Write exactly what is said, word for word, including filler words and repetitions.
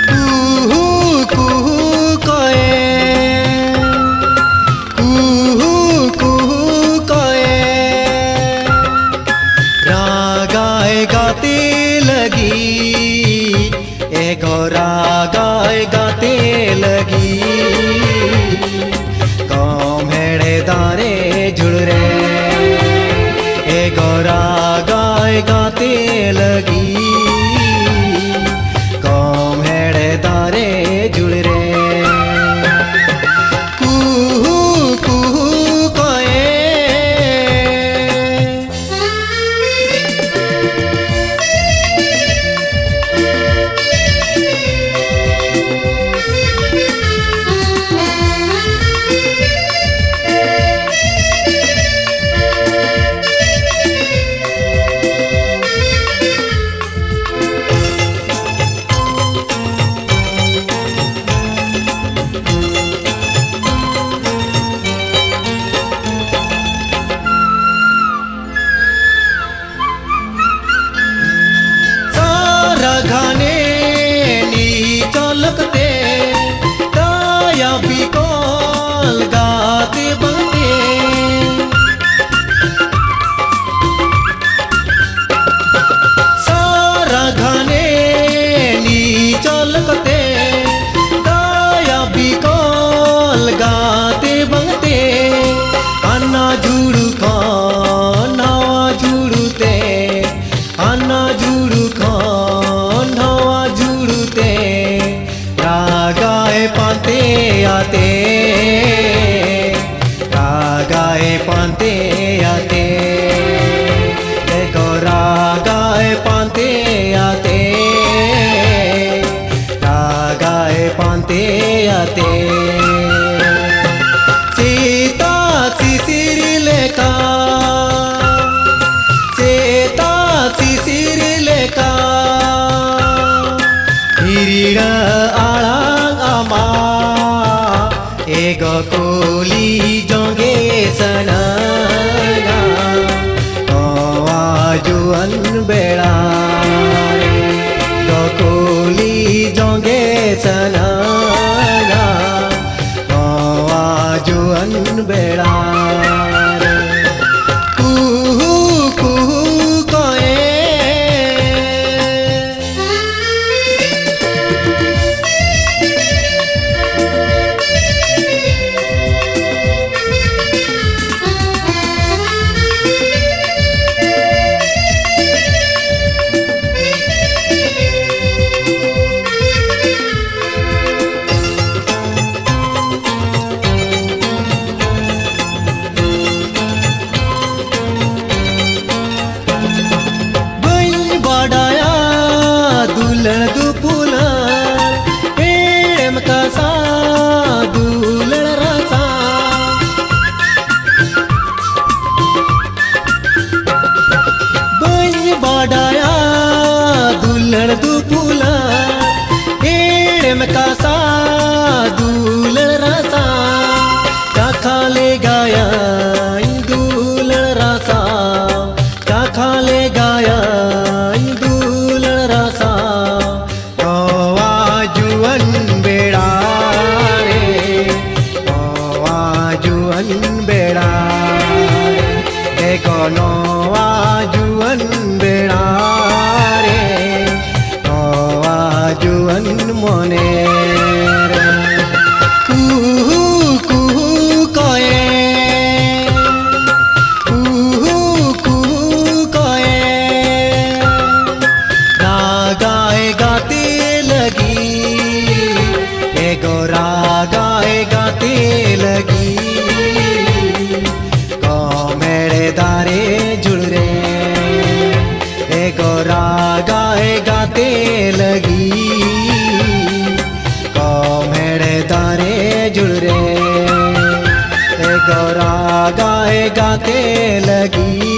ᱠᱩᱦᱩ ᱠᱩᱦᱩ ᱠᱚᱭᱮ, ᱠᱩᱦᱩ ᱠᱩᱦᱩ ᱠᱚᱭᱮ, ᱨᱟᱜᱟᱭ ᱜᱟᱛᱮ ᱞᱟᱹᱜᱤᱫ, ᱮ ᱜᱚ ᱨᱟᱜᱟᱭ ᱜᱟᱛᱮ ᱞᱟᱹᱜᱤᱫ᱾ ᱠᱚᱢ ᱦᱮᱲᱮ ᱫᱟᱨᱮ ᱡᱷᱩᱲ ᱨᱮ, ᱮ ᱜᱚ ᱨᱟᱜᱟᱭ ᱜᱟᱛᱮ ᱞᱟᱹᱜᱤᱫ᱾ ᱠᱚᱢ ᱦᱮᱲᱮ ᱫᱟᱨᱮ ᱡᱷᱩᱲ ᱨᱮ, ᱠᱩᱦᱩ ᱠᱩᱦᱩ ᱠᱚᱭᱮ᱾ ᱥᱟᱨᱟ ᱜᱷᱟᱱᱮ ᱱᱤ ᱪᱚᱞᱚᱠ ᱛᱮ ᱫᱟᱭᱟ ᱵᱤᱠᱚᱞ ᱜᱟᱛᱮ ᱵᱟᱝᱛᱮ᱾ ᱥᱟᱨᱟ ᱜᱷᱟᱱᱮ ᱱᱤ ᱪᱚᱞᱚᱠ ᱛᱮ ᱫᱟᱭᱟ ᱵᱤᱠᱚᱞ ᱜᱟᱛᱮ ᱵᱟᱝᱛᱮ᱾ ᱦᱟᱱᱟ ᱡᱷᱩᱲᱩ ᱠᱷᱚᱱ ᱱᱟᱣᱟ ᱡᱷᱩᱲᱩ ᱛᱮ, ᱦᱟᱱᱟ ᱡᱷᱩᱲᱩ ᱠᱷᱚᱱ ᱱᱟᱣᱟ ᱡᱷᱩᱲᱩ ᱛᱮ, ᱨᱟᱜᱟᱭ ᱯᱟᱱᱛᱮ ᱟᱛᱮ, ᱨᱟᱜᱟᱭ ᱯᱟᱱᱛᱮ ᱟᱛᱮ, ᱮ ᱜᱚ ᱨᱟᱜᱟᱭ ᱯᱟᱱᱛᱮ ᱟᱛᱮ, ᱨᱟᱜᱟᱭ ᱯᱟᱱᱛᱮ ᱟᱛᱮ᱾ ᱥᱮᱛᱟᱜ ᱥᱤᱥᱤᱨ ᱤᱨᱤᱲᱟ ᱟᱲᱟᱝ ᱟᱢᱟᱜ ᱮᱜᱚ ᱠᱩᱞᱤ ᱡᱚᱝᱜᱮ ᱥᱟᱱᱟᱧᱟ᱾ ᱱᱚᱣᱟ ᱡᱩᱣᱟᱹᱱ ᱵᱮᱲᱟ ᱨᱮ ᱫᱚ ᱠᱩᱞᱤ ᱡᱚᱝᱜᱮ ᱥᱟᱱᱟᱧᱟ᱾ ᱱᱚᱣᱟ ᱡᱩᱣᱟᱹᱱ ᱵᱮᱲᱟ ᱨᱮ ᱠᱩᱦᱩ ᱠᱩᱦᱩ ᱠᱚᱭᱮ᱾ ᱵᱟᱹᱧ ᱵᱟᱰᱟᱭᱟ ᱫᱩᱞᱟᱹᱲ ᱫᱩᱯᱩᱞᱟᱹᱲ, ᱮᱲᱮᱢ ᱠᱟᱥᱟ ᱫᱩᱞᱟᱹᱲ ᱨᱟᱥᱟ᱾ ᱵᱟᱹᱧ ᱵᱟᱰᱟᱭᱟ ᱫᱩᱞᱟᱹᱲ ᱫᱩᱯᱩᱞᱟᱹᱲ, ᱮᱲᱮᱢ ᱠᱟᱥᱟ ᱫᱩᱞᱟᱹᱲ ᱨᱟᱥᱟ᱾ ᱠᱟᱛᱷᱟ ᱞᱮᱜᱟᱭᱟᱹᱧ ᱫᱩᱞᱟᱹᱲ ᱨᱟᱥᱟ, ᱠᱟᱛᱷᱟ ᱞᱮᱜᱟᱭᱟᱹᱧ ᱫᱩᱞᱟᱹᱲ ᱨᱟᱥᱟ᱾ ᱱᱚᱣᱟ ᱡᱩᱣᱟᱹᱱ ᱵᱮᱲᱟ ᱨᱮ, ᱱᱚᱣᱟ ᱡᱩᱣᱟᱹᱱ ᱵᱮᱲᱟ ᱨᱮ, ᱮᱜᱚ ᱱᱚᱣᱟ ᱡᱩᱣᱟᱹᱱ ᱵᱮᱲᱟ ᱨᱮ, ᱱᱚᱣᱟ ᱡᱩᱣᱟᱹᱱ ᱢᱚᱱᱮ ᱨᱮ ᱠᱩᱦᱩ ᱠᱩᱦᱩ ᱠᱚᱭᱮ, ᱠᱩᱦᱩ ᱠᱩᱦᱩ ᱠᱚᱭᱮ᱾ ᱨᱟᱜᱟᱭ ᱜᱟᱛᱮ ᱞᱟᱹᱜᱤᱫ, ᱮᱜᱚ ᱨᱟᱜᱟᱭ ᱜᱟᱛᱮ ᱞᱟᱹᱜᱤᱫ᱾ ᱠᱚᱢᱮᱲ ᱫᱟᱨᱮ ᱡᱷᱩᱲ ᱨᱮ, ᱮᱜᱚ ᱨᱟᱜᱟᱭ ᱜᱟᱛᱮ ᱞᱟᱹᱜᱤᱫ᱾ ᱠᱚᱢᱮᱲ ᱫᱟᱨᱮ ᱡᱷᱩᱲ ᱨᱮ, ᱮᱜᱚ ᱨᱟᱜᱟᱭ ᱜᱟᱛᱮ ᱞᱟᱹᱜᱤᱫ᱾